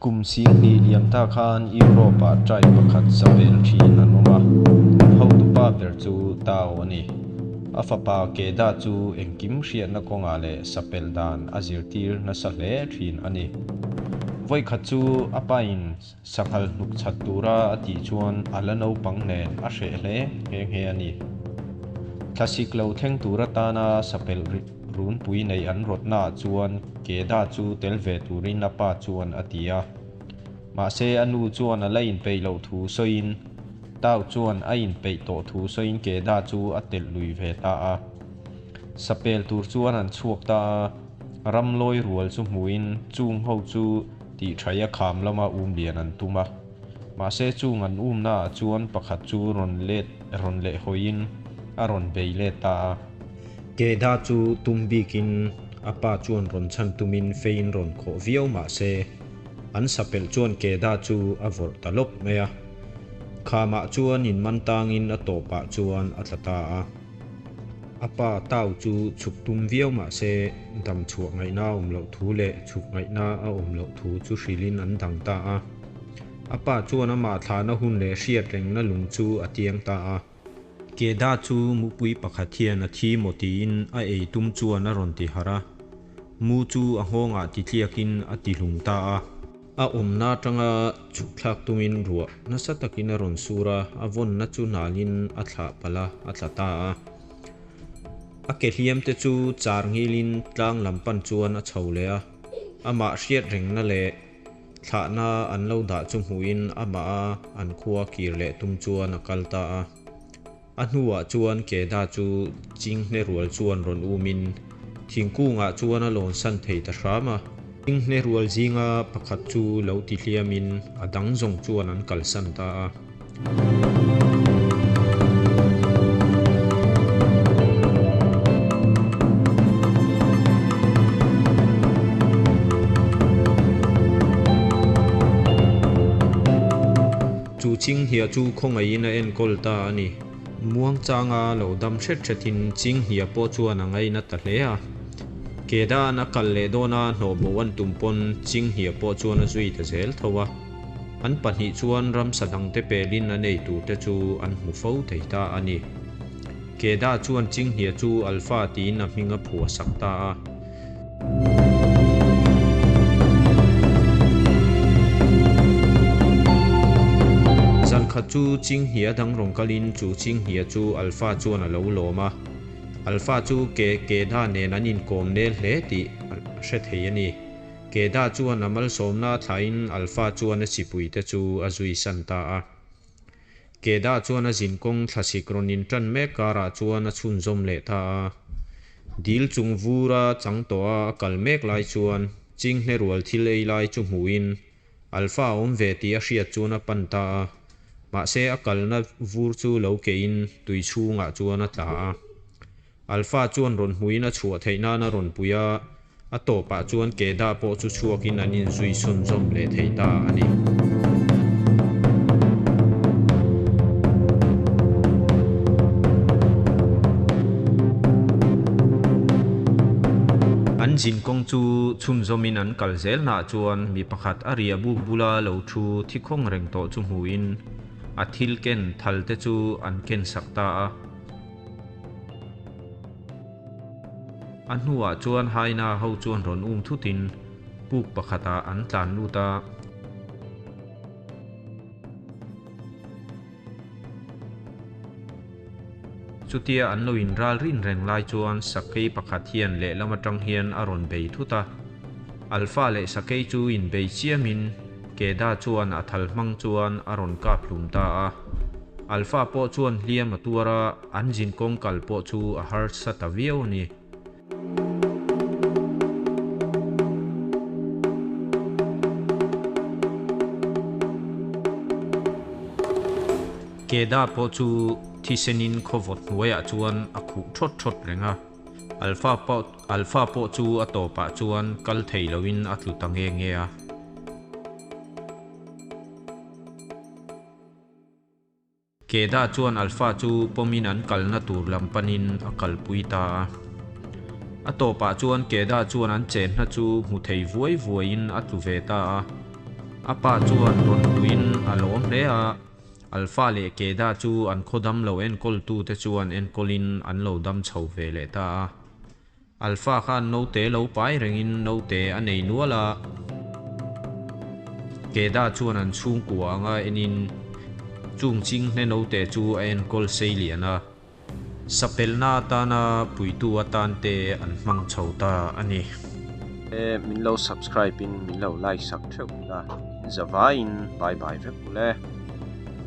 Kum 2000 liam ta khan Europe-ah tribe pakhat sapel thin an awm a, an hotupa ber chu Tao a ni. A fapa Keda chu engkim hriatna kawngah leh sapel dan a zirtir nasa hle thin a ni. Vawikhat chu a pain sanghal hnuk chhat tura a tih chuan a la naupang nen a hreh hle nghe nghe a ni. Thlasik lo thleng tur atana sapel runpui nei an rawtnaah chuan Keda chu tel ve turin a pa chuan a ti a. Mahse a nu chuan a la inpeih loh thu sawiin, Tau chuan a inpeih tawh thu sawiin Keda chu a telh lui ve ta a. Sapel tur chuan an chhuak ta a, ram lawi rual chu hmuhin chung ho chu tihṭhaih a kham lama um lian an tum a. Mahse chung an umnaah chuan pakhat chu rawn let rawn leh hawiin a rawn bei let ta a. Keda chu tum bikin a pa chuan rawn chhan tumin feiin rawn khawh viau mahse an sapelh chuan Keda chu a vawrh ta lawp mai a. Khamah chuan inman tangin a tawpah chuan a tla ta a. A pa Tau chu chhuk tum viau mahse dam chhuah ngaihna a awm loh thu leh chhuk ngaihna a awm loh thu chu hrilhin an dang ta a. A pa chuan amah thlahna hun leh hriat rengna lung chu a tiang ta a. Keda chu mupui pakhat hian a thi maw tiin a ei tum chuan a rawn ti harh a. Mu chu a nghawngah ti tliakin a ti hlum ta a. A awmna atanga chhuk thlak tumin ruah nasa takin a rawn sur a, a vawnna chu hnalin a thlah palh a, a tla ta a. A ke hliam te chu char ngilin tlang lam pan chuan a chho leh a, amah hriat rengna leh thlahna an lo dah chu hmuhin amah a an khua kir leh tum chuan a kal ta a. A hnuah chuan Keda chu Chinghne rual chuan rawn umin thingkungah chuan a lawnsan thei ta hram a. Chinghne rual zinga pakhat chu lo ti hliamin a dang zawng chuan an kalsan ta a. Chu Chinghnia chu khawngaihin a enkawl ta a ni. Muangchanga lo dam hret hretin Chinghnia pawh chuan a ngaina ta hle a. Kedan a kal leh dawn a hnawhbo an tum pawn Chinghnia pawh chuan a zui ta zel tho a. An pahnih chuan ramsa dangte pelin a nei turte chu an hmu fo thei ta a ni. Keda chuan Chinghnia chu Alpha tiin a hming a phuah sak ta a. Zankhat chu Chinghnia dang rawn kalin chu Chinghnia chu Alpha chuan a lo lawm a. Alpha chu ke Keda nen an inkawm nel hle tih a hre thei a ni. Keda chuan a malsawmna a thlahin Alpha chuan a chipuite chu a zui san ta a. Keda chuan a zinkawng thlasik rawn inṭan mek karah chuan a chhunzawm leh ta a. Dil chung vura chang tawh a a kal mek lai chuan Chinghne rual thil ei lai chu hmuhin Alpha a awm ve tih a hriat chuan a pan ta a. Mahse a kalna vur chu lo kehin tui chhungah chuan a tla a. Alpha chuan rawn hmuin a chhuah theih nan a rawn pui a, a tawpah chuan Keda pawh chu chhuakin an inzui chhunzawm leh thei ta a ni. An zin kawng chu chhunzawmin an kal zel hnah chuan mi pakhat a riah buk bula lo thu thi khawng reng tawh chu hmuin a thil ken thal te chu an ken sak ta a. A hnuah chuan Haina ho chuan rawn um thutin puk pakhatah an tlan lut a. Chutia an lo inral rin reng lai chuan sakei pakhat hian lehlam atang hian a rawn bei thut a. Alpha leh sakei chu inbei chiamin Keda chuan a thal hmang chuan a rawn kap hlum ta a. Alpha pawh chuan hliam a tuar a, an zinkawng kal pawh chu a harsa ta viau a ni. Keda pawh chu thisenin khawvawt hnuaiah chuan a khuh thawt thawt reng a. Alpha pawh Alpha pawh chu a tawpah chuan kal thei loin a tlu ta nge nge a. Keda chuan Alpha chu pawmin an kalna tur lam panin a kalpui ta a. A tawpah chuan Keda chuan an chenna chu hmu thei vuai vuaiin a tlu ve ta a. A pa chuan rawn hmuin a lawm hle a, Alpha leh Keda chu an khaw dam lo enkawltute chuan enkawlin an lo dam chho ve leh ta a. Alpha khan naute lo pai rengin naute a nei nual a, Keda chuan an chhungkua anga enin chung chinghne naute chu a enkawl sei lian a. Sapelna atana puitu atan te an hmang chho ta a ni. E min lo subscribe in min lo like sak theuh ula in zavaiin bye bye vek ule.